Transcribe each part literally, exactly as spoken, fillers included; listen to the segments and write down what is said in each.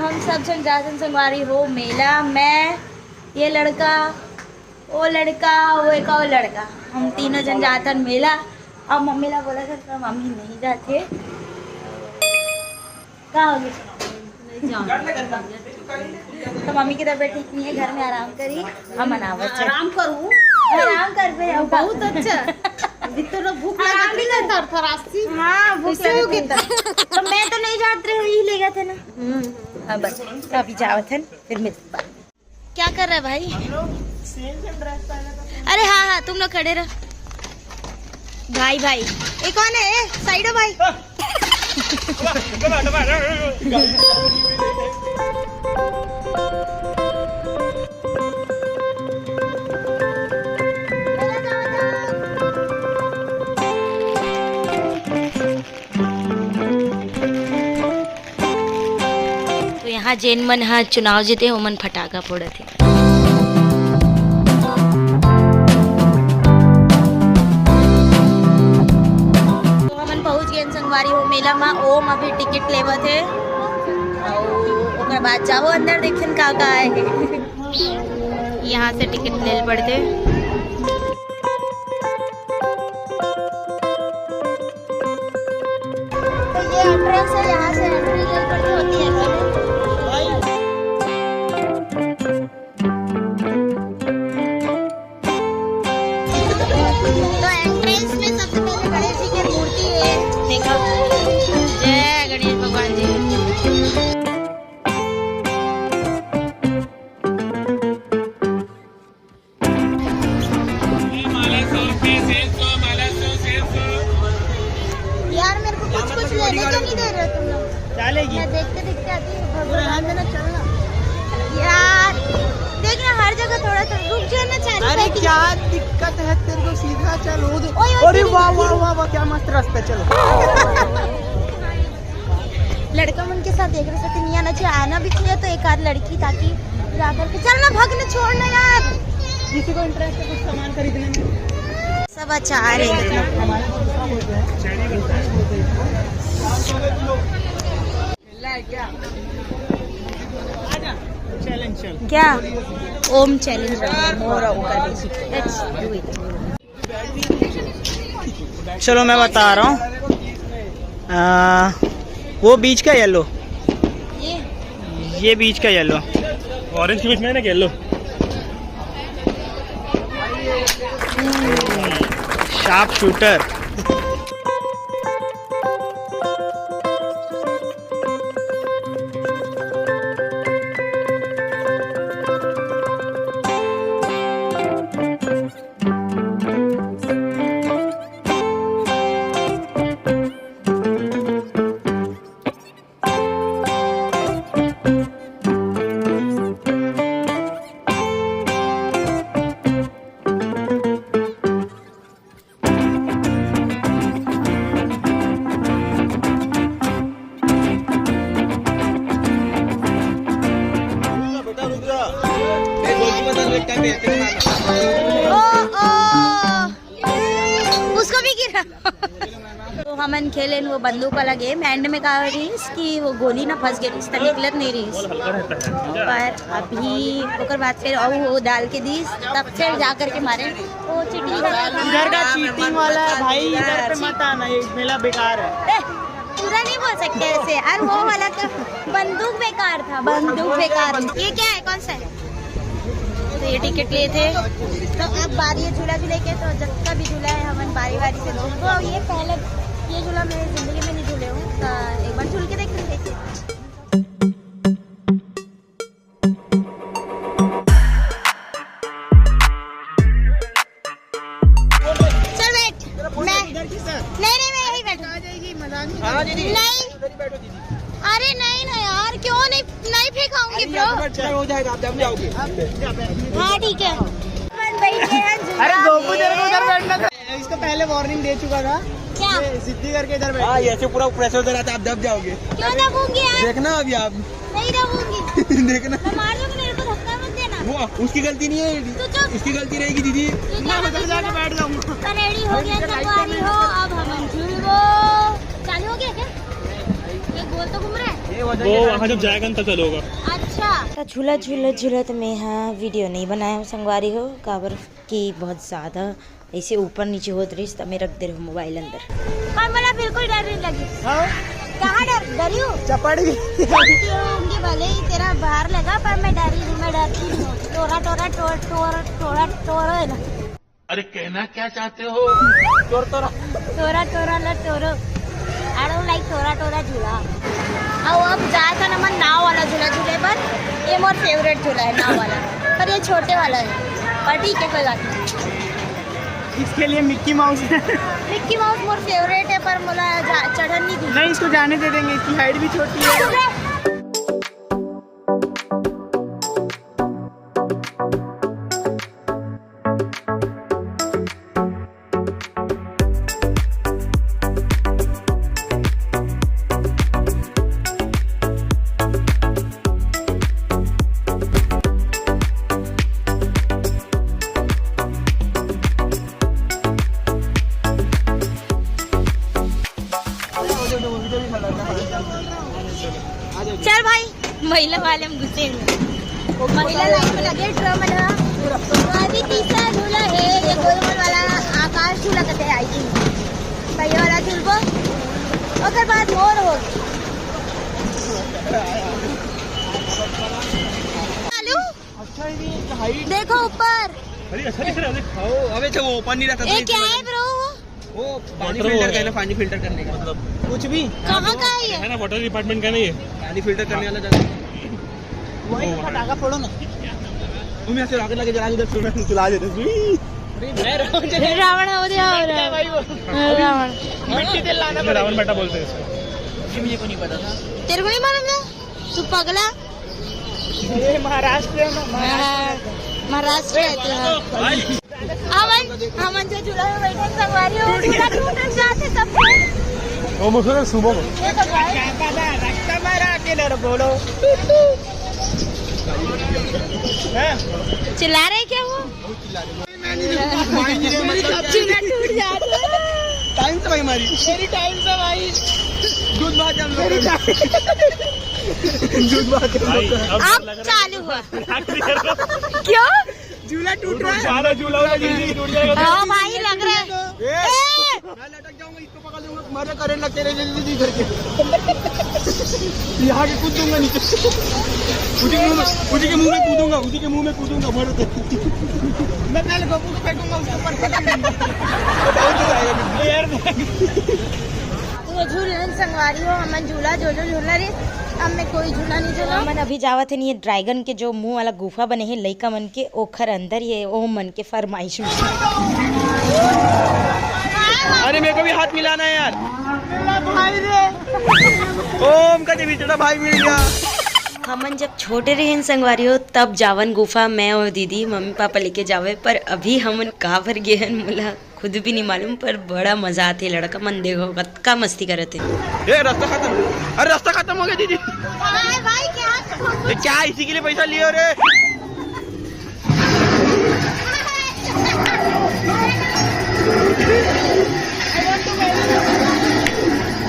हम सब झन जाथन संगवारी हो मेला, मैं, ये लड़का, वो लड़का, वो एक और लड़का, हम तीनों झन जाथन मेला। अब मम्मी ला बोला था, पर मम्मी नहीं जाथे। का हो गया? तो मम्मी की तबीयत ठीक नहीं है, घर में आराम करी, हम मनावत है। आराम करूँ। आराम कर पे हम बहुत अच्छा। जितना भूख लगा थर थरासी। हाँ, भूख लगा थी। तो मैं तो नहीं जात रही हूँ, यही ले गए थे ना। हाँ, बस, तो अभी जावत है, फिर मिलते हैं। क्या कर रहा है भाई? अरे हाँ हाँ, तुम लोग खड़े रहो। भाई भाई, ये कौन है? ए, साइड हो भाई। तो यहाँ जेन मन ह चुनाव जीते, ओमन फटाका फोड़त हे। तो हमन पहुँच गए संगवारी हो मेला मा। ओम अभी टिकट लेवत हे, अउ ओकर बाद जाबो अंदर, देखन का का आए हे। यहाँ से टिकट ले पड़ते। तो ये एंट्रेंस है, यहाँ से एंट्री ले पड़ती होती है। तो एंट्रेंस में सबसे पहले गणेश जी की मूर्ति है, देखो, जय गणेश भगवान जी। यार, मेरे को कुछ कुछ लेने को नहीं दे रहे हो तुम लोग। क्या लेगी? मैं देखते देखते आती हूँ, भगवान। रहने देना, चलना। यार, देख ना, हर जगह थोड़ा सा रुक जाना चाहिए। अरे, क्या दिक्कत है तेरे को? सीधा चल, वो दे। ओए, ओए, अरे, तेरी वाह, वाह, वाह, वाह, क्या मस्त रास्ता है, चलो। लड़का मन के साथ देख रहे, साथ नहीं आना चाहिए, आना भी चाहिए तो एक आध लड़की, ताकि जा करके, चल ना, भग ना, छोड़ ना यार। किसी को इंटरेस्ट है कुछ सामान खरीदने में? सब अचार है। Challenge, challenge. क्या? ओम चैलेंज रहा, मोर ओकर। Let's do it। चलो, मैं बता रहा हूँ। आ, वो बीच का येलो, ये? ये बीच का येलो। ऑरेंज के बीच में ना येलो। Sharp shooter. ओ, ओ। उसको भी गिरा। तो हमन खेलेन वो बंदूक वाला गेम। एंड में का रहीस कि वो गोली ना फंस गए रहीस, त निकलत नहीं रहीस। पर अभी ओकर बाद फिर अउ वो डाल के दीस, तब फिर जा करके मारे। वो चीटिंग वाला। इधर का चीटिंग वाला है भाई, इधर पे मत आना, ये मेला बेकार है। ए, पूरा नहीं बोल सकते ऐसे यार, वो वाला तो बंदूक बेकार था, बंदूक बेकार। ये क्या है, कौन सा है? तो ये टिकट लिए थे। तो अब बारी है झूला झूले के, तो जितना भी झूला है हमन बारी बारी से झूलबो। ये पहले ये झूला मैं जिंदगी में नहीं झूले हूँ, तो एक बार झूल के देख लेंगे। चल बैठ। मैं, नहीं, नहीं, मैं यहीं बैठूँ। हाँ, दीदी। नहीं। अरे नहीं ना यार, क्यों नहीं, नहीं फेंकाऊंगी ब्रो। हो जाएगा, आप दब जाओगे। हाँ, ठीक है। अरे गोपू, तेरे को उधर बैठना था। इसको पहले वार्निंग दे चुका था। क्या? ये जिद्दी करके इधर बैठ। हाँ, ऐसे पूरा प्रेशर दे रहा था, आप दब जाओगे। क्यों दबूंगी यार? देखना अभी आप। नहीं दबूंगी। देखना। मैं मार दूंगी, मेरे को धक्का मत देना। वो उसकी गलती नहीं है, तो चुप। इसकी गलती रहेगी दीदी। मैं उधर जाके बैठ जाऊंगा। तो रेडी हो गया संगवारी हो, अब हम झूलबो। चालू हो गया क्या? एक गोल तो घूम रहा है। वो वहाँ जब जाएगा ना, तब चालू होगा। अच्छा। त झूला झूलत झूलत मैं हा वीडियो नहीं बनाया हूँ संगवारी हो, काबर कि बहुत ज़्यादा ऐसे ऊपर नीचे होत रहिस, त मैं रख दे रहूँ मोबाइल अंदर। पर मोला बिल्कुल डर नहीं लगी। हाँ? कहाँ डर, डरी हूँ? चपड़ गई। डरती होंगी भले ही तेरा बाहर लगा, पर मैं डरी नहीं, मैं डरती नहीं हूँ। टोरा टोरा टोर टोर टोरा टोरा है ना। अरे, कहना क्या चाहते हो? टोर टोरा। टोरा टोरा ला टोरो। I don't like टोरा टोरा झूला। अब, अब जाए था ना मन नाव वाला झूला झूले पर, ये मोर फेवरेट झूला है नाव वाला, पर ये छोटे वाला है, पर ठीक है, कोई बात नहीं। इसके लिए मिक्की माउस है। मिक्की माउस मोर फेवरेट है, पर मोला जा-, चढ़न नहीं दी। नहीं, इसको जाने दे देंगे, इसकी हाइट भी छोटी है। चल भाई, महिला वाले में घुसे हुए। महिला लाइन में लगे ड्रम ना। अभी तीसरा झूला है, ये गोल गोल वाला आकाश झूला कहते हैं, आई थिंक। भैया वाला झूलबो, ओकर बाद मोर हो। चालू। अच्छा, ये हाइट देखो ऊपर। अरे, अच्छा दिख रहा है, देख। ओ, अबे तो वो ओपन नहीं रहता था ये क्या इसलिए। है ब्रो? वो पानी वाटर फिल्टर वो का है ना, है। पानी फिल्टर करने का। मतलब कुछ भी। कहाँ का है ये? है ना, वाटर डिपार्टमेंट का नहीं है? पानी फिल्टर करने वाला जगह। वही तो फटाका फोड़ो ना। तुम यहाँ से rocket लेके जला दो, उधर सुना, चला देते हैं। अरे मैं रावण। अरे रावण हो गया, हो रहा है। भाई वो। अरे रावण। मिट्टी तेल लाना इसमें रावण पड़ेगा। बेटा बोलते हैं इसको। ये मुझे को नहीं पता था। तेरे को नहीं मालूम है? तू पगला। ये महाराष्ट्र है ना, महाराष्ट्र। हाँ, महाराष्ट्र है तू, हाँ। भाई। हमन, हमन जो झूला में बैठे हैं, संगवारी हो, झूला टूट जाते सबके। वो मुझे सुबह को। ये तो भाई। क्या पता, रखता मारा अकेले रो बोलो। हैं? चिल्ला रहे क्या वो? चिल्ला टूट जाते। टाइम से भाई मारी। मेरी टाइम से भाई। दूध भात हम लोग। दूध भात हम लोग। भाई, अब अब लग रहा है चालू हुआ। क्यों? झूला टूट रहा है। सारा झूला वाला झूला टूट जाएगा। हाँ भाई, लग रहा है। ए! ए! मैं लटक जाऊंगा, इसको पकड़ लूंगा, मरे करंट लगते रहे, जल्दी जल्दी करके। यहाँ के कूद दूंगा नीचे। उसी के मुंह में, उसी के मुंह में कूदूंगा, उसी के मुंह में कूदूंगा, मरे तो। मैं पहले गोपू को फेंकूंगा, उसके ऊपर फेंकूंगा। बहुत मजा आएगा। यार, तो झूलन संगवारी हो, हमन झूला जो जो झूलना रे, अब मैं कोई झूला नहीं झूला। हमन अभी जावत हन ये ड्रैगन के जो मुंह वाला गुफा बने हे लइका मन के, ओखर अंदर ये ओ मन के फरमाइश में। अरे मेरे को भी हाथ मिलाना है यार। मेरा भाई रे। ओम का देवी तेरा भाई मिल गया। हमन जब छोटे रहेन संगवारी हो, तब जावन गुफा मैं और दीदी मम्मी पापा लेके जावे, पर अभी हमन काबर गे हन मोला खुद भी नहीं मालूम, पर बड़ा मजा आथे। लड़का मन देखो कतका मस्ती करत हे। ए, रास्ता खत्म। अरे, रास्ता खत्म हो गया, दीदी। भाई, भाई, क्या? ये क्या, इसी के लिए पैसा लिए हो रे?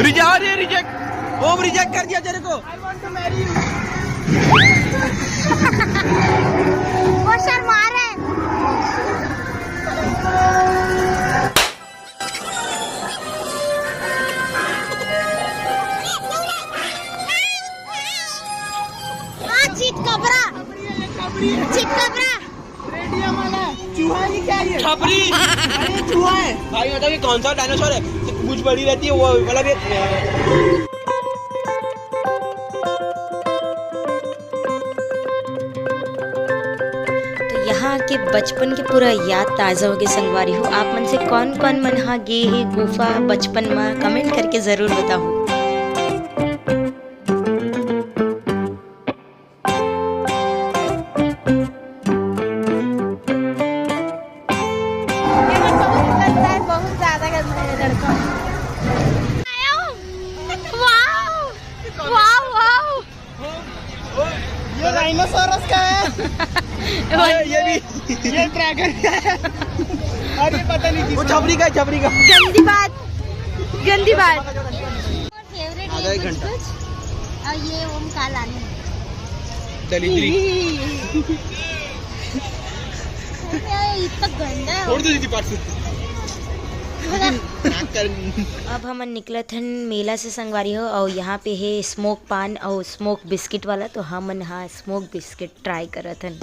रिजा-, अरे, रिजेक्ट। ओम, रिजेक्ट कर दिया तेरे को। I want to marry you। वो शर्मा रहे। हाँ, चितकबरा। चितकबरा। रेडियम वाला चूहा है कि क्या ये? खपरी। अरे, चूहा है। भाई, मतलब, ये कौन सा डायनासोर है? जो पूंछ बड़ी रहती है, वो वाला भी। तो यहाँ के बचपन के पूरा याद ताजा हो गए संगवारी हो। आप मन से कौन कौन मन हा गे हे गुफा बचपन में, कमेंट करके जरूर बताओ। ये मन बहुत गंदा है, बहुत ज्यादा गंदा है लड़का। Wow, wow, wow. ये राइनोसोरस का है। ये भी, ये ड्रैगन का है। और ये पता नहीं वो किसका। छपरी का है, छपरी का। गंदी बात, गंदी बात। फेवरेट आधा एक घंटा। और ये ओम का लाने। दलिद्री। अरे, इतना गंदा है। छोड़ दो दीदी, पार्सल। नाक कर। अब हमन निकलत हन मेला से, संगवारी हो, और यहाँ पे है स्मोक पान और स्मोक बिस्किट वाला, तो हमन हा स्मोक बिस्किट ट्राई करत हन।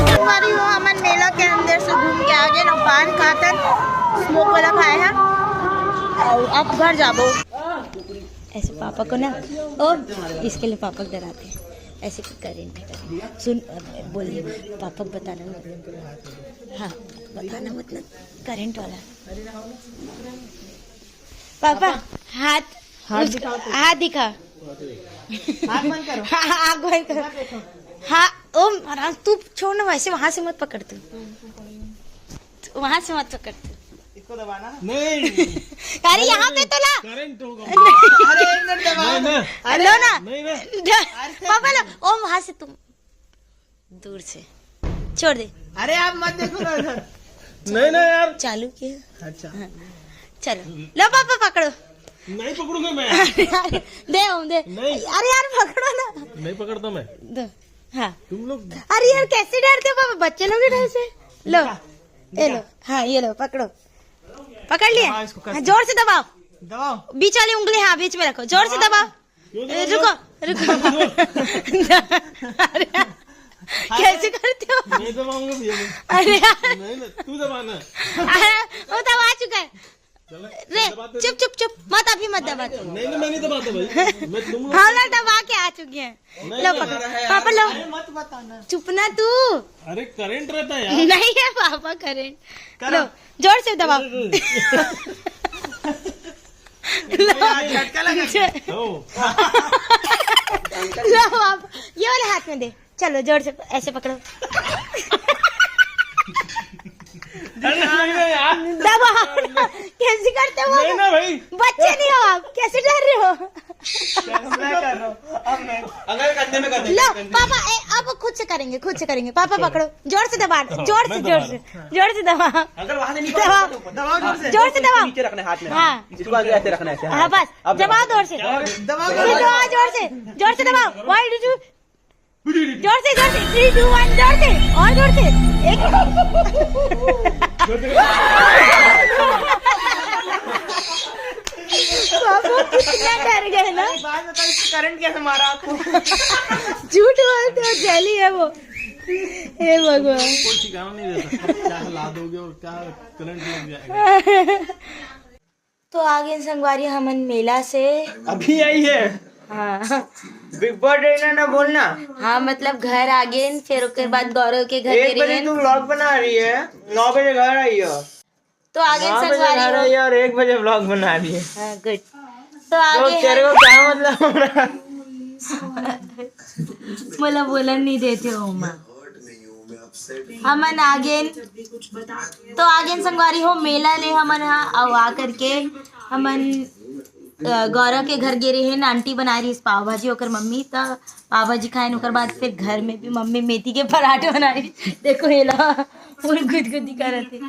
संगवारी हो, हमन मेला के अंदर से घूम के आ गए ना, पान खातन, स्मोक वाला खाए हैं और अब घर जाबो। ऐसे पापा को ना, ओ, इसके लिए पापा को डराते हैं। ऐसे कि करंट है, करंट। सुन, बोलिए, पापा को बताना मत। हाँ, बताना मत ना, करंट वाला। पापा, हाथ, हाथ उस-, दिखाओ तो। हाथ दिखा। हाथ बंद करो। हाँ, हाँ, आँख बंद करो। इधर देखो। हाँ, ओ महाराज, तू छोड़ ना, वैसे वहां से मत पकड़ तू। तू वहां से मत पकड़ तू। इसको दबाना ना। नहीं। अरे, यहाँ पे तो ला। करंट होगा। अरे, एक मिनट दबाओ। नहीं, नहीं। अरे, लो ना। नहीं, नहीं। द-, अरे। पापा लो, ओ वहां से तुम दूर से छोड़ दे। अरे, आप मत देखो ना उधर। नहीं, नहीं यार। चालू किया। अच्छा। हाँ। चलो, लो पापा पकड़ो। नहीं पकड़ूंगा मैं। दे, हम दे। नहीं। अरे यार, पकड़ो ना। नहीं पकड़ता मैं। दो। हाँ। तुम लोग। अरे यार, कैसे डरते हो पापा, बच्चे लोग ही डर से। लो, ये लो, हाँ, ये लो, पकड़ो, पकड़ लिया। दबाओ इसको, कस हाँ, के। जोर से दबाओ। दबाओ। बीच वाली उंगली, हाँ, बीच में रखो, जोर से दबाओ। क्यों ए, दबाओ? रुको, रुको। अरे, कैसे करते हो? नहीं दबाऊंगा भैया मैं। अरे यार। नहीं, नहीं, तू दबाना। अरे, वो दबा चुका है। चलो, रे, दबा दे। चुप, चुप, चुप, मत, अभी मत दबा। नहीं, नहीं, मैं नहीं दबाता भाई। मैं तुम लोग हाँ, ना दबा के आ चुकी है। नहीं, लो नहीं, पकड़, नहीं, पापा लो। अरे मत बताना। चुप ना तू। अरे करंट रहता है यार। नहीं है पापा करंट। करो। लो, जोर से दबाओ। अरे, अरे। लो। यार, झटका लगा। ओ। लो आप, ये वाले हाथ में दे। चलो, जोर से ऐसे पकड़ो। अरे, नहीं, नहीं, यार। दबाओ। कैसे करते हो? नहीं ना भाई। बच्चे नहीं हो आप, कैसे डर रहे हो? मैं कर रहा हूँ, अब मैं। अगर कंधे में कर दे, लो, कंधे में। पापा, ए, अब खुद से करेंगे, खुद से करेंगे। पापा, चलो। पकड़ो, जोर से दबा, हाँ, जोर से, मैं जोर दबा से, रहा हूँ। जोर से दबा। अगर वहाँ से नहीं दबा। पकड़ो, तो दबाओ जोर से। जोर से दबा। नीचे रखना है हाथ में। हाँ। इसको आगे ऐसे रखना है, ऐसे, हाँ, हाँ। बस, अब दबाओ दबाओ। जोर से। दबाओ, दबाओ। दबाओ जोर से, जोर से दबाओ। One, two, three। जोर से, जोर से, three, two, one, जोर से, और जोर से। एक। बाबू कितना डर गए ना। अरे, बात बताओ, इसको करंट कैसे मारा आपको? झूठ बोलते हो, जली है वो। हे भगवान। कोई ठिकाना नहीं रहता, कब क्या हिला दोगे और क्या करंट लग जाएगा। तो आ गेन संगवारी हमन मेला से। अभी आई है। हाँ। बिग बॉस डे ना, ना बोलना। हाँ, मतलब घर आ गेन, फिर ओकर बाद गौरव के घर एक गे बजे रहेन। तू व्लॉग बना रही है, नौ बजे घर आई हो। तो आ गेन नौ बजे संगवारी घर हो। आई है और एक बजे व्लॉग बना रही है। हाँ, गुड। तो आ तो गेन तेरे हम। को क्या मतलब हो रहा है? मोला बोलन नहीं देते हो माँ। हमन आ गेन, तो आ गेन संगवारी हो मेला ले हमन हा, अउ आ करके हमन, अ, गौरव के घर गे रहे, आंटी बनाए रहिस पाव भाजी, ओकर मम्मी, त पाव भाजी खाएन, ओकर बाद फिर घर में भी मम्मी मेथी के पराठे बनाए रहिस। देखो एला, फुल गुदगुदी करत हे।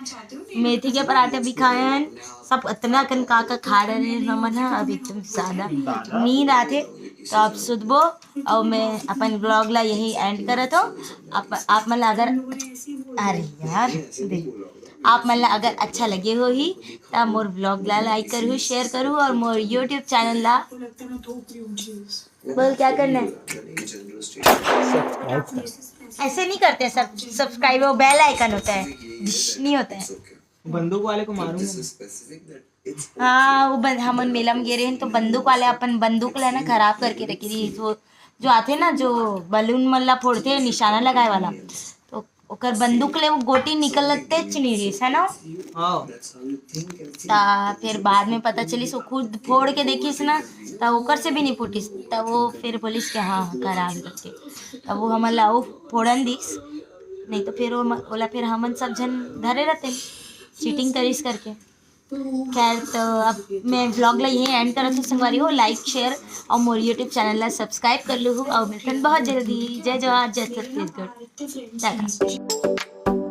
मेथी के पराठे भी खाएन, सब अतना कन का का खा डरे हमन हा, अब एकदम ज्यादा नींद आथे, तो अब सुतबो। अउ मैं अपन व्लॉग ला यही एंड करत हूँ। आप, आप मन ला अगर, अरे यार, देख, आप मन ला अगर अच्छा लगे होही, त मोर व्लॉग ला लाइक करहु, शेयर करहु और मोर यूट्यूब चैनल ला, बोल, क्या करना है? ऐसे नहीं करते सब, सब्सक्राइब, वो बेल आइकन होता है, डिश नहीं होता है। बंदूक वाले को मारूंगा मैं। हाँ, वो बन-, हमन मेला में गे रहेन, तो बंदूक वाले अपन बंदूक ला ना खराब करके रखी रहिस। वो जो आथे ना, जो बलून मन ला फोड़थे, निशाना लगाए वाला, तो ओकर बंदूक ले वो गोटी निकलतेच नहीं रहिस, है ना? हाँ। ता फिर बाद में पता चलिस, वो खुद फोड़ के देखिस ना, त ओकर से भी नहीं फूटिस। त वो फिर बोलिस कि हाँ, हाँ, खराब करके। त वो हमन ला वो फोड़न दिस। नहीं तो फिर वो म-, ओला फिर हमन सब झन धरे रहते चीटिंग करिस करके। खैर, तो अब मैं व्लॉग ला यही एंड करत हूँ संगवारी हो। लाइक, शेयर और मोर यूट्यूब चैनल ला सब्सक्राइब कर लूँ और मिलते हैं बहुत जल्दी। जय जोहार, जय छत्तीसगढ़, टाटा।